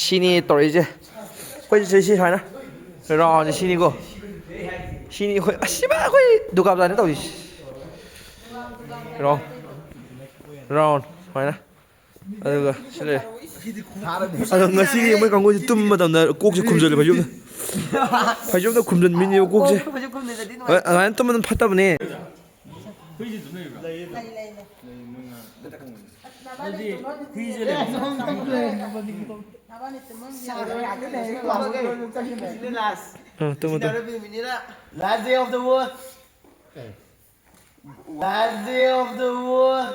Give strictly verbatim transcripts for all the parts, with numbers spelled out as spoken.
ꯁꯤꯅꯤ ꯇꯧꯔꯛꯏꯁꯦ꯫ ꯑꯩꯈꯣꯏ ꯁꯤ, ꯁꯤ ꯁꯨꯃꯥꯏꯅ ꯔꯥꯎꯟꯁꯦ ꯁꯤꯅꯤꯀꯣ꯫ ꯁꯤꯅꯤ ꯑꯩꯈꯣꯏ, ꯑꯁꯤꯃ ꯑꯩꯈꯣꯏ ꯗꯨꯀꯥꯟ ꯕꯖꯥꯔꯅ ꯇꯧꯔꯤꯁꯦ꯫ ꯔꯥꯎꯟ, ꯔꯥꯎꯟ ꯁꯨꯃꯥꯏꯅ꯫ ꯑꯗꯨꯒ ꯁꯤ ꯂꯩꯔꯦ꯫ ꯑꯗꯣ ꯉꯁꯤꯒꯤ ꯃꯣꯏ ꯀꯥꯡꯕꯨꯁꯦ ꯇꯨꯝꯕ ꯃꯇꯝꯗ ꯀꯣꯛꯁꯦ ꯈꯨꯝꯖꯤꯜꯂꯦ ꯐꯩꯖꯨꯞꯅ꯫ ꯐꯩꯖꯨꯞꯅ ꯈꯨꯝꯖꯤꯟꯕꯤꯅꯦꯕ ꯀꯣꯛꯁꯦ꯫ ꯍꯣꯏ, ꯑꯗꯨꯃꯥꯏꯅ ꯇꯨꯝꯕ ꯑꯗꯨꯝ ꯐꯠꯇꯕꯅꯦ꯫ ꯍꯨꯏꯁꯦ ꯑꯗꯨꯝ ꯂꯩꯕ꯭ꯔꯥ? ꯂꯩ, ꯂꯩ, ꯂꯩ꯫ ꯂꯩ, ꯃꯣꯏ ꯉꯥ-, ꯑꯗꯨꯗꯤ ꯍꯨꯏꯁꯦ ꯂꯩꯕ꯭ꯔꯥ? ꯑ, ꯇꯨꯝꯃꯣ, ꯇꯨꯝꯃꯣ꯫ Last day of the war. Last day of the war.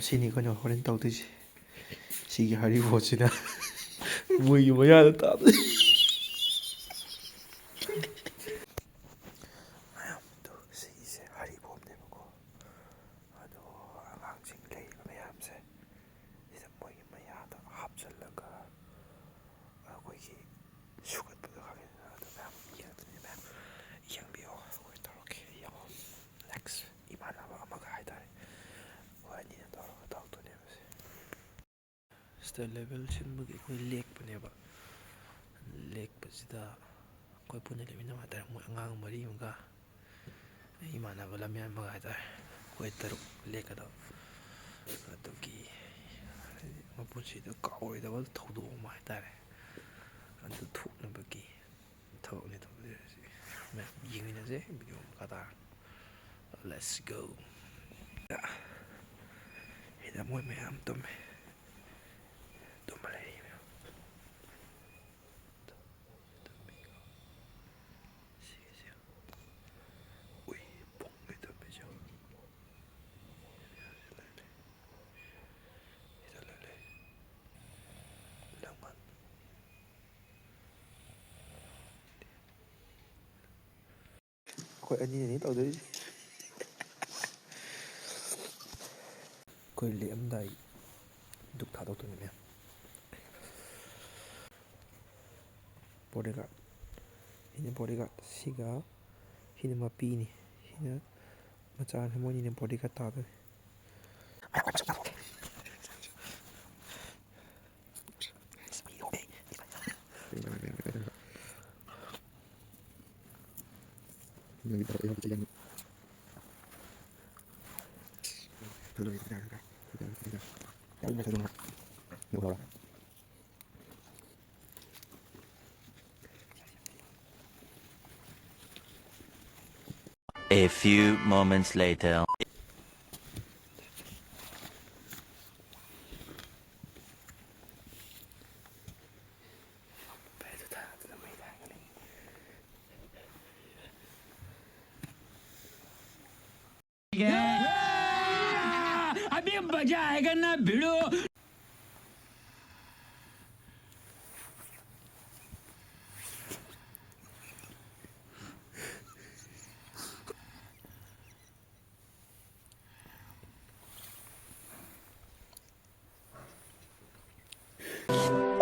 ꯁꯤꯅꯤ ꯑꯩꯈꯣꯏꯅ ꯍꯣꯔꯦꯟ ꯇꯧꯗꯣꯏꯁꯦ꯫ ꯁꯤꯒꯤ ꯍꯔꯤꯕꯣꯠꯁꯤꯅ ꯃꯣꯏꯒꯤ ꯃꯌꯥꯗ ꯇꯥꯗꯣꯏ꯫ ꯃꯌꯥꯝꯗꯣ ꯁꯤꯒꯤꯁꯦ ꯍꯔꯤꯕꯣꯞꯅꯦꯕꯀꯣ꯫ ꯑꯗꯣ ꯑꯉꯥꯡꯁꯤꯡ ꯂꯩꯔꯤꯕ ꯃꯌꯥꯝꯁꯦ ꯁꯤꯗ ꯃꯣꯏꯒꯤ ꯃꯌꯥꯗ ꯍꯥꯞꯆꯤꯜꯂꯒ ꯑꯩꯈꯣꯏꯒꯤ ꯁꯨꯒꯠꯄꯗꯣ ꯈꯪꯉꯤꯗꯅ, ꯑꯗꯨ ꯃꯌꯥꯝ ꯌꯦꯡꯉꯛꯇꯣꯏꯅꯦ꯫ ꯃꯌꯥꯝ ꯌꯦꯡꯕꯤꯌꯣ, ꯑꯩꯈꯣꯏ ꯇꯧꯔꯛꯀꯦ, ꯌꯦꯡꯉꯣ꯫ Next ꯏꯃꯥꯟꯅꯕ ꯑꯃꯒ ꯍꯥꯏꯇꯥꯔꯦ, ꯑꯩꯈꯣꯏ ꯑꯅꯤꯅ ꯇꯧꯔꯒ ꯇꯧꯔꯛꯇꯣꯏꯅꯦꯕ ꯁꯦ꯫ ꯁꯤꯗ ꯂꯦꯚꯦꯜ ꯁꯤꯟꯕꯒꯤ ꯑꯩꯈꯣꯏ ꯂꯦꯛꯄꯅꯦꯕ꯫ ꯂꯦꯛꯄꯁꯤꯗ ꯑꯩꯈꯣꯏ ꯄꯨꯟꯅ ꯂꯦꯞꯃꯤꯟꯅꯕ ꯍꯥꯏꯇꯥꯔꯦ, ꯃꯣꯏ ꯑꯉꯥꯡ ꯃꯔꯤ ꯑꯃꯒ ꯑꯩ ꯏꯃꯥꯟꯅꯕ ꯂꯝꯌꯥꯟꯕꯒ ꯍꯥꯏꯇꯥꯔꯦ, ꯑꯩꯈꯣꯏ ꯇꯔꯨꯛ ꯂꯦꯛꯀꯗꯕ꯫ ꯑꯗꯨꯒꯤ ꯃꯄꯨꯟꯁꯤꯗ ꯀꯥꯎꯔꯣꯏꯗꯕ ꯊꯧꯗꯣꯛ ꯑꯃ ꯍꯥꯏꯇꯥꯔꯦ, ꯑꯗꯨ ꯊꯣꯛꯅꯕꯒꯤ ꯊꯕꯛꯅꯤ ꯇꯧꯗꯣꯏꯁꯦ꯫ ꯃꯌꯥꯝ ꯌꯦꯡꯃꯤꯟꯅꯁꯦ ꯚꯤꯗꯤꯑꯣ ꯃꯈꯥ ꯇꯥꯅ꯫ Let's go. ꯁꯤꯗ ꯃꯣꯏ ꯃꯌꯥꯝ ꯇꯨꯝꯃꯦ꯫ ꯇꯨꯝꯃ ꯂꯩꯔꯤ ꯃꯌꯥꯝ꯫ ꯇꯨꯝꯃꯤꯀꯣ꯫ ꯁꯤꯒꯤꯁꯦ꯫ ꯎꯏ, ꯄꯨꯡꯒꯩ ꯇꯨꯝꯃꯤꯁꯦ꯫ ꯁꯤꯗ ꯂꯩ, ꯂꯩ꯫ ꯁꯤꯗ ꯂꯩ, ꯂꯩ꯫ ꯂꯝꯒꯟ꯫ ꯑꯩꯈꯣꯏ ꯑꯅꯤꯅꯅꯤ ꯇꯧꯗꯣꯏꯁꯦ꯫ ꯑꯩꯈꯣꯏ ꯂꯦꯛꯑꯝꯗꯥꯏ ꯙꯨꯛ ꯊꯥꯗꯣꯛꯇꯣꯏꯅꯦ ꯃꯌꯥꯝ꯫ Bodyguard꯫ ꯑꯩꯅ bodyguard꯫ ꯁꯤꯒ ꯁꯤꯅ ꯃꯄꯤꯅꯤ꯫ ꯁꯤꯅ ꯃꯆꯥꯅꯤ꯫ ꯃꯣꯏꯅꯤꯅ bodyguard ꯇꯥꯗꯣꯏꯅꯤ꯫ A few moments later. अभी मजा आएगा ना भिड़ू।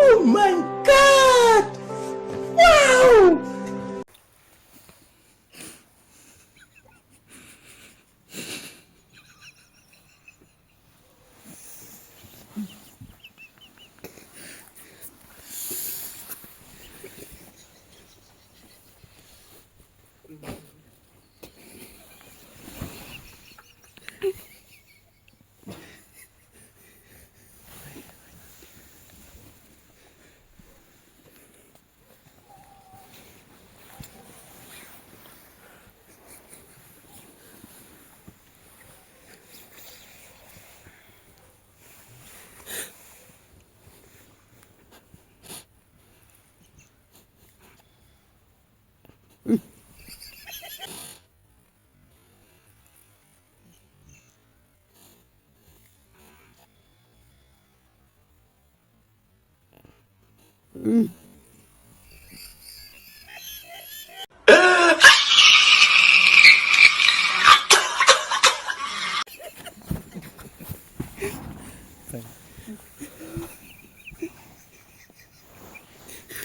Oh my God! Wow!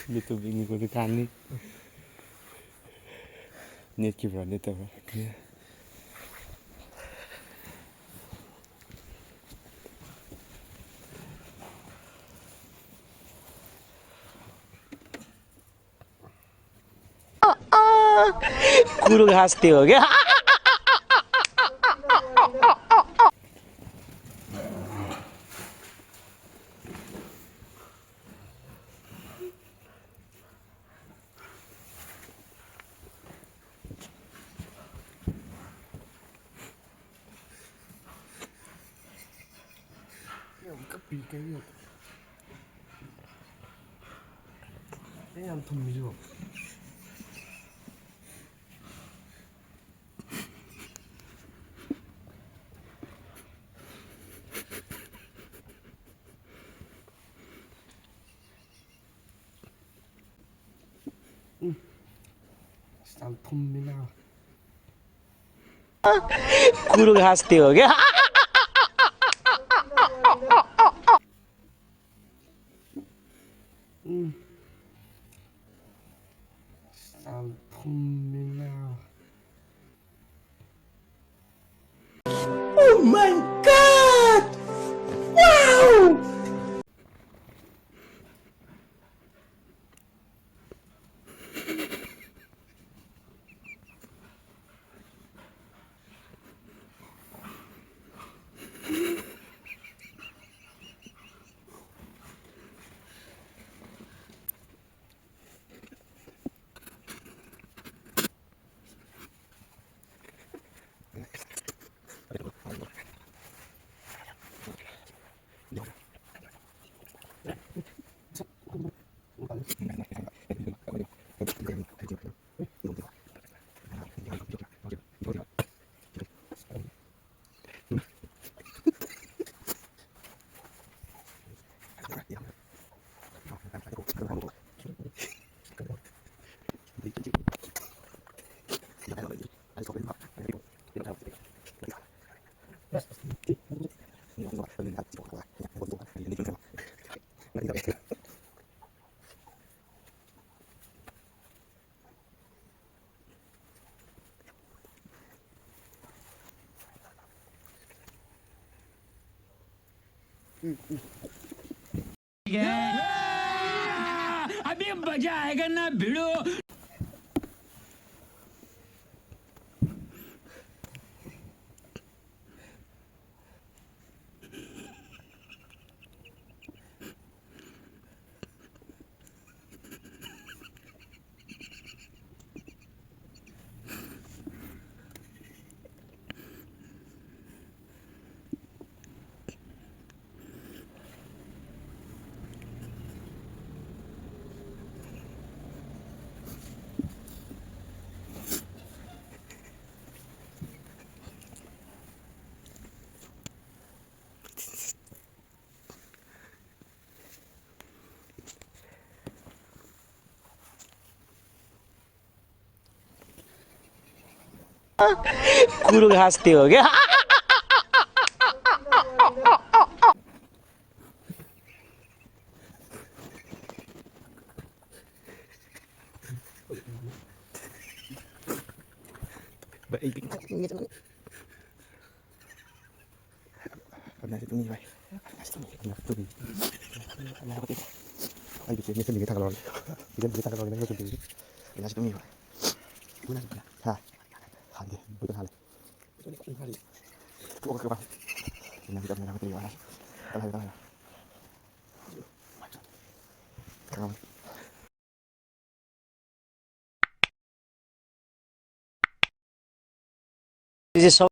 YouTube ini kudu kani. ꯅꯦꯠꯈꯤꯕ꯭ꯔꯥ ꯅꯦꯠꯇꯕ꯭ꯔꯥ? कुरो हस्ती हो क्या? ꯌꯥꯝ ꯀꯞꯄꯤ ꯀꯩꯅꯣ꯫ ꯑꯩ ꯌꯥꯝ ꯊꯨꯝꯃꯤꯁꯤꯕꯣ꯫ ꯎꯝ꯫ ꯑꯁ, ꯌꯥꯝ ꯊꯨꯝꯃꯤꯅ꯫ कुरो हस्ती हो क्या? ꯎꯝ꯫ ꯑꯁ, ꯌꯥꯝ ꯊꯨꯝꯃꯤꯅ꯫ Oh my God! Wow! अभी मजा आएगा ना भिड़ू। कुरो घास त्यो हो क्या? ꯑꯩꯗꯤ ꯆꯦꯡꯁꯦ ꯃꯤꯒ ꯊꯥꯡꯒꯠꯂꯛꯑꯣꯔꯒꯦ꯫ ꯏꯆꯦ ꯃꯤꯒ ꯊꯥꯡꯒꯠꯂꯛꯑꯣꯔꯒꯦ꯫ ꯏꯆꯦ ꯃꯤꯒ ꯊꯥꯡꯒꯠꯂꯛꯑꯣꯔꯒꯦ꯫ ꯍꯥ? ꯍꯥꯟꯗꯦ꯫ ꯕꯨꯠꯇ ꯍꯥꯜꯂꯦ꯫ ꯇꯣꯛꯑꯒ ꯀꯩꯅꯣ ꯇꯧꯔꯤ ꯋꯥ ꯍꯥꯏꯁꯦ꯫ ꯀꯅꯥ ꯍꯥꯏꯕ, ꯀꯅꯥ ꯍꯥꯏꯕ? ꯀꯅꯥ ꯍꯥꯏꯕ? ꯁꯤꯁꯦ